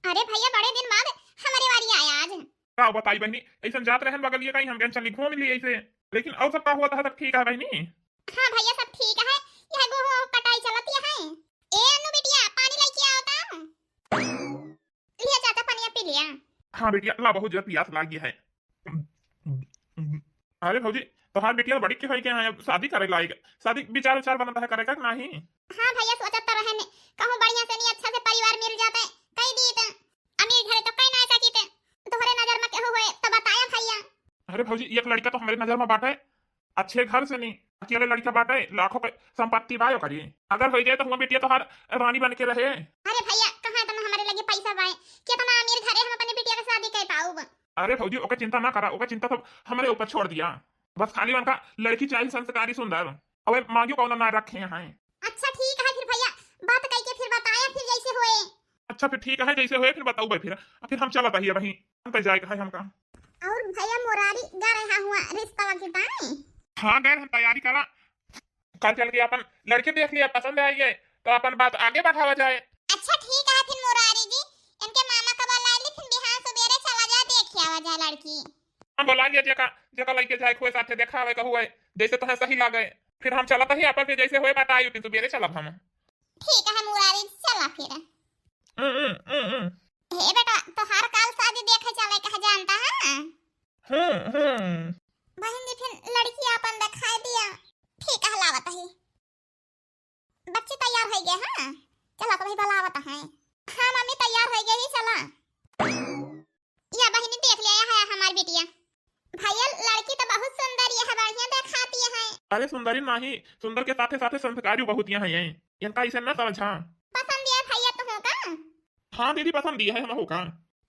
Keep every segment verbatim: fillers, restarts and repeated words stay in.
अरे भैया, बड़े दिन बाद हमरे वारी आया आज। का बताई बहिनी, अइसन जात रहन बगलिया कहीं, हम कहन चली घूम ली अइसे। लेकिन और सब का हुआ था, सब ठीक है बहिनी? हाँ भैया, सब ठीक है। यह गेहूं कटाई चलत है। ए अन्नू बिटिया, पानी लेके आओ तो। लिया चाचा, पनिया पी लिया। हाँ बेटिया, ला, बहुत जोर पियास लागी है। अरे भौजी, तोहार बिटिया बड़ी के होई के है, अब शादी करे लायक, शादी विचार विचार बनत है करे का कि नाही? हाँ भैया, सोचत तो रहन, कहूँ बढ़िया से नहीं, अच्छा से परिवार मिल जाते, कई दीत। अमीर घरे तो कई ना सकीत, तोहरे नजर में केहू होए तो बताया भैया। अरे भौजी, एक लड़का तो हमरे नजर में बाटे, अच्छे घर से नहीं, अकेले लड़का बाटे, लाखों के संपत्ति बा ओकरी। अगर हो जाए तो हुआ बिटिया तोहार रानी बन के रहे। अरे भैया, कहाँ इतना हमारे लगे पैसा बाए, कितना अमीर घरे हम अपने बिटिया के शादी कर पाऊब? अरे भौजी, ओकर चिंता ना करा, ओकर चिंता सब हमरे ऊपर छोड़ दिया। बस खाली उनका लड़की चाहिए संस्कारी सुंदर, अबे मांगियो कौनो ना रखे हैं। अच्छा ठीक है फिर भैया, बात कई के फिर बताया फिर जैसे होए। अच्छा फिर ठीक है, जैसे होए फिर बताऊ भाई फिर, फिर हम चलत ही वहीं पे जाए है हमका। और भैया मुरारी गा रहा हुआ रिश्ता की ताई? हाँ गए हम तैयारी करा, कल चल के अपन लड़के देख लिया, पसंद आई है तो अपन बात आगे बढ़ावा जाए। अच्छा ठीक है फिर मुरारी जी, इनके मामा का बुला ली, फिर बिहान सुबेरे चला जाए, देख आवा जाए लड़की। हम बुला लिया, जेका जेका लइके जाए हुए साथे देखा आवे कहू है, जैसे तोहे सही लागे। फिर हम चलत ही अपन, फिर जैसे होए बताई उठी सुबेरे चलब हम। ठीक है मुरारी, चला फिर। हम्म, हम्म, हम्म, हम्म। हे बेटा, तोहार काल शादी देखे चले कहे जानता है? हम्म, हम्म। बहन जी फिर लड़की अपन दिखाई दिया। ठीक है, लावत ही। बच्ची तैयार हो गए, हाँ? चला तो भाई बुलावत है। हाँ मम्मी तैयार हो गए ही, चला। या बहिनी देख लिया है हमार बिटिया। भैया लड़की तो बहुत सुंदर यह बढ़िया देखाती है। अरे सुंदरी नाही, सुंदर के साथे साथे संस्कारी बहुत यहाँ है, इनका इसे ना समझा। पसंद दिया भैया तुहूँ का? हाँ दीदी, पसंद दिया है हमहू का।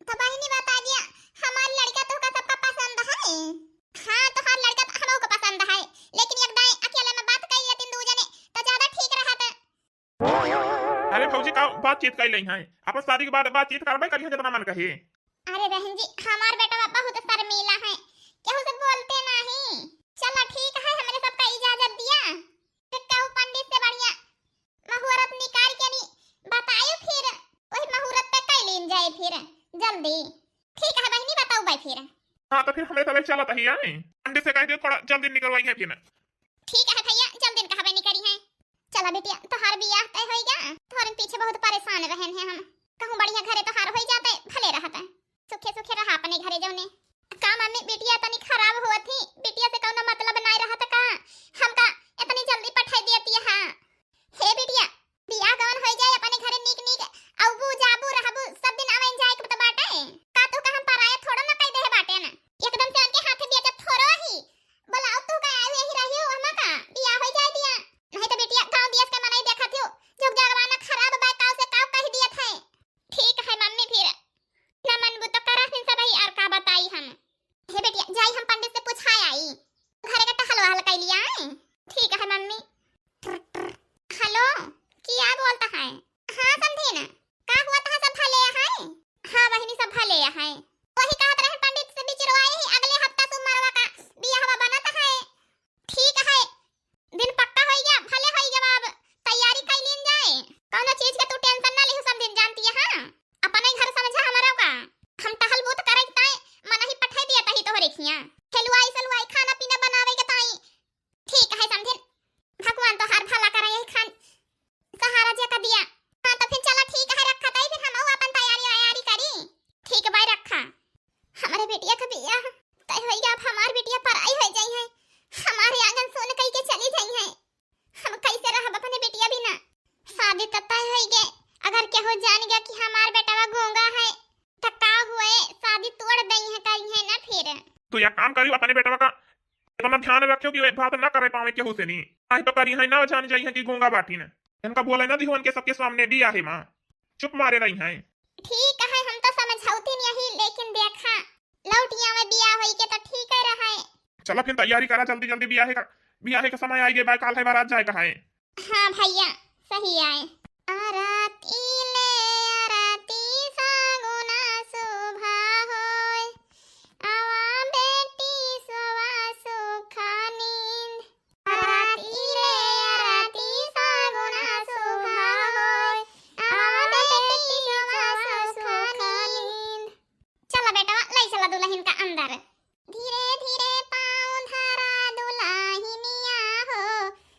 तो बहिनी बता दिया, हमार लड़का तुहका सबका पसंद है। हाँ तोहार लड़का तो हमहू का पसंद है, लेकिन एक दाई अकेले में बात कर लेतिन दू जने तो ज्यादा ठीक रहत। अरे भौजी का बातचीत कर लेई है, अपन शादी के बाद बातचीत करबे करिए जितना मन कहे। अरे बहन जी, हमार बेटवा बहुत शर्मीला है, केहू से बोलते नहीं। चला ठीक है, हमरे सबका इजाजत दिया, फिर कहू पंडित से बढ़िया मुहूर्त निकाल के नी बतायो, फिर वही मुहूर्त पे कर लीन जाए फिर जल्दी। ठीक है बहिनी, बताऊ भाई फिर। हाँ तो फिर हमरे सबे चलत ही आए, पंडित से कह दियो थोड़ा जल्दी निकलवाई है फिर। ठीक है भैया, जल्दी कहबे नहीं करी है। चला बिटिया, तोहार बियाह तय होई गया, तोहरे पीछे बहुत परेशान रहन है हम। कहूँ बढ़िया घरे तोहार होई जाते, भले रहते, सुखे सुखे रहा अपने घरे जौने। का मम्मी, बिटिया तनी खराब हुआ थी, बिटिया से कौनो मतलब नहीं रहत का? हमका इतनी जल्दी पठाई देती है। हे बिटिया, बियाह गवन होई जाए अपने घरे नीक नीक, अउबू जाबू रहबू, सब दिन आवे जाए के तो बाटे। का तू का हम पराया थोड़ो ना कह दे बाटे ना, एकदम से उनके हाथे बेचत थोड़ो ही। बोलाओ तू का आयु यही रही हो, हमा का बियाह हो जाए दिया। नहीं तो बिटिया गाँव देश के मनई देखत हो, जो जमाना खराब बा, काव से काव कह दिया थे। ठीक है मम्मी, फिर ना मनबू तो करा फिर सब ही, और का बताई हम। हे बिटिया, जाई हम पंडित से पूछाए आई, घरे का टहल वहल कर लिया है। ठीक है मम्मी। हेलो, किया बोलता है? हाँ समधिन, का हुआ तहा सब भले है? हाँ बहिनी सब भले है। वही कहत रहे पंडित से बिचरवाए ही अगले हफ्ता सुमरवा का बियाहवा बनत है। ठीक है, दिन पक्का होई गया, भले होई गया, अब तैयारी कर लीन जाए। कौनो चीज के तू tension ना लिहू समधिन, जानती है हाँ? अपने घर समझा हमारा का। हम टहल बूत करे ताई मन ही पठाई दिया तही तोहरे खिया। खेलवाई सलवाई खाना पीना बनावे के ताई ठीक है समधिन, भगवान तोहार भला करे, यही खान सहारा जे का दिया। हाँ तो फिर चला ठीक है, रखा ताई, फिर हम अपन तैयारी वैयारी करी। ठीक बाय, रखा। हमारे बेटिया का बियाह तय होई गया, अब हमार बेटिया पराई हो जाई है, हमारे आंगन सोन कई के चली जाई है, हम कैसे रहब अपने बेटिया बिना? शादी तो तय होई गए, अगर केहू जान गया कि हमार बेटवा गूंगा है तो का हुए, शादी तोड़ दई है, करी है ना फिर। तू एक काम करी, अपने बेटवा का इतना ध्यान रखियो कि वे बात ना करे पावे केहू से नी। आई तो करी है ना, जान जाई है कि गूंगा बाटी ने। इनका बोले ना दिहो, इनके सबके सामने बियाहे माँ चुप मारे रही है। ठीक है, हम तो समझौती नहीं, लेकिन देखा लौटिया में बियाह होई के तो ठीक है रहा है। चला फिर तैयारी करा जल्दी जल्दी, बियाहे का, बियाहे का समय आई गए, बाय काल है बारात जाए का है। हाँ भैया, सही आए। आरती ले आरती सगुना शोभा होय, आवा बेटी सोवा सुख नींद। आरती ले आरती सगुना शोभा होय, आवा बेटी सोवा सुख तो लै चला दुलहिन का अंदर। धीरे धीरे पाँव धरा दुलहिनिया हो,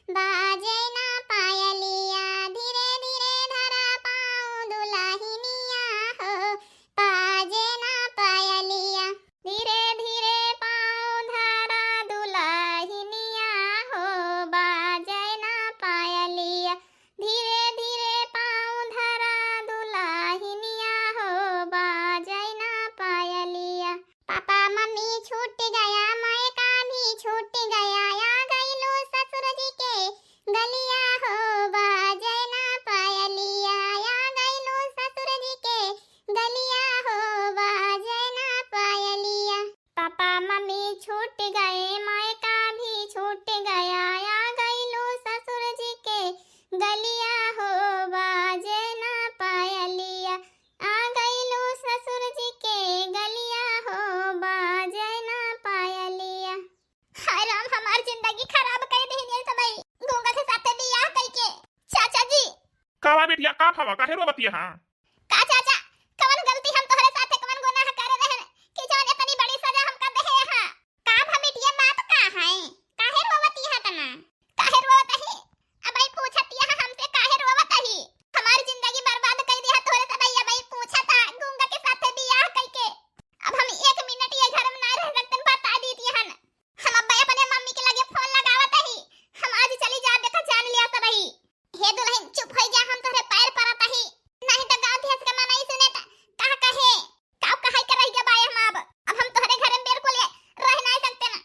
बाजे ना पायलिया। धीरे धीरे धरा पाँव दुलहिनिया हो, बाजे ना पायलिया। धीरे धीरे पाँव धरा दुलहिनिया हो, बाजे ना पायलिया। धीरे धीरे पाँव धरा दुलहिनिया हो, बाजे ना पायलिया। पापा मम्मी छूट गया, मायका भी छूट गया, आ गइलू ससुर जी के गलिया हो, बाजे ना पायलिया। आ गइलू ससुर जी के गलिया हो, बाजे ना पायलिया। पापा मम्मी छूट गए, मायका भी छूट गया, आ गइलू ससुर जी के गलिया हो, बाजे ना पायलिया। आ गइलू ससुर जी के गलिया हो, बाजे ना पायलिया। हाय राम, हमार जिंदगी खराब कर देहनी ये सबही, गूंगा के साथे बियाह कइके। चाचा जी। का बा बिटिया, का भवा, काहे रोवतिया हाँ? का चाचा, कवन गलती हम तोहरे साथे, कवन गुनाह करे रहन कि जवन इतनी बड़ी सजा हमका देहे हाँ? का भमिटिया, बात का है? काहे रोवतिया तना? काहे रोवत ही? अबही पूछतिया हमसे काहे रोवत ही? हमार जिंदगी बर्बाद कई दिया तोहरे सबही, अबही पूछता गूंगा के साथे बियाह कइके। अब हम एक मिनट ये घर में ना रह सकतन, बता दीती हन। हम अब्बे अपने मम्मी के लगे फोन लगावत ही, हम आज चली जा, देखा जान लिया सबही। हे दुलहिन, चुप होइ जा, हम तोहरे पैर परत ही, नहीं तो गाँव देश के मनई सुने त का कहे, का कहे के रह गया बाय हम अब। अब हम तोहरे घर में बिल्कुल रह नहीं सकते ना,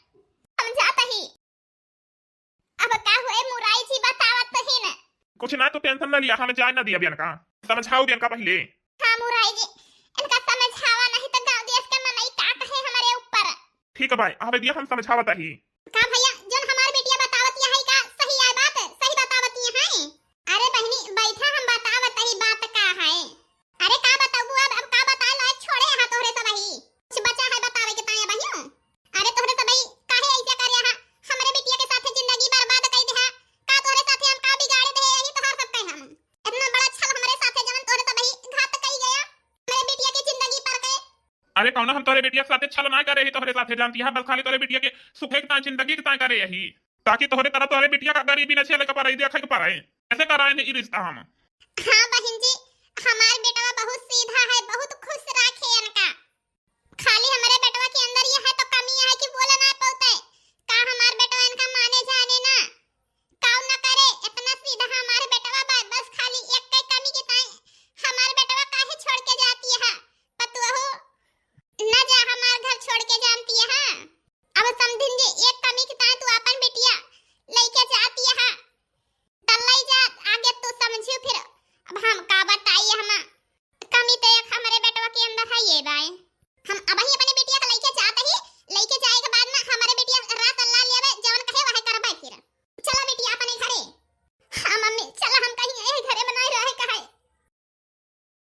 हम जात ही। अब का हुए मुराई जी, बतावत ही न। कुछ ना, तू tension ना लिया, हम जाए ना दिया बियनका, समझाओ बियनका पहिले। हाँ मुराई जी, इनका समझावा नहीं तो गाँव देश के मनई का कहे हमरे ऊपर। ठीक है भाई, अबे दिया हम समझावत ही। का भैया, जोन हमार बिटिया बतावत है का सही है बात? सही बतावत है? अरे बहिनी बैठा, हम बतावत ही बात का है। अरे का बताबू अब, अब का बताए ला, छोड़े यहाँ तोहरे सबही। कुछ बचा है बतावे के ताया बहियो? अरे तोहरे सबही काहे ऐसे करे यहाँ? हमरे बिटिया के साथे जिंदगी बर्बाद कई देहा। का तोहरे साथे हम का बिगाड़े देहे, यही तोहार सब कहे हम। इतना बड़ा छल हमरे साथे जवन तोहरे सबही घात कई गया। हमरे बिटिया के जिंदगी पर के। अरे कौनो हम तोहरे बिटिया के साथे छल ना करे ही, तोहरे साथे जानती है, बस खाली तोहरे बिटिया के सुखे के ताई, जिंदगी के ताई करे यही, ताकि तोहरे तरह तोहरे बिटिया का गरीबी न झेले के पड़े, देखे के पड़े। ऐसे कराए नहीं ई रिश्ता हम। हाँ बहिन जी, हमार बेटवा बहुत सीधा है,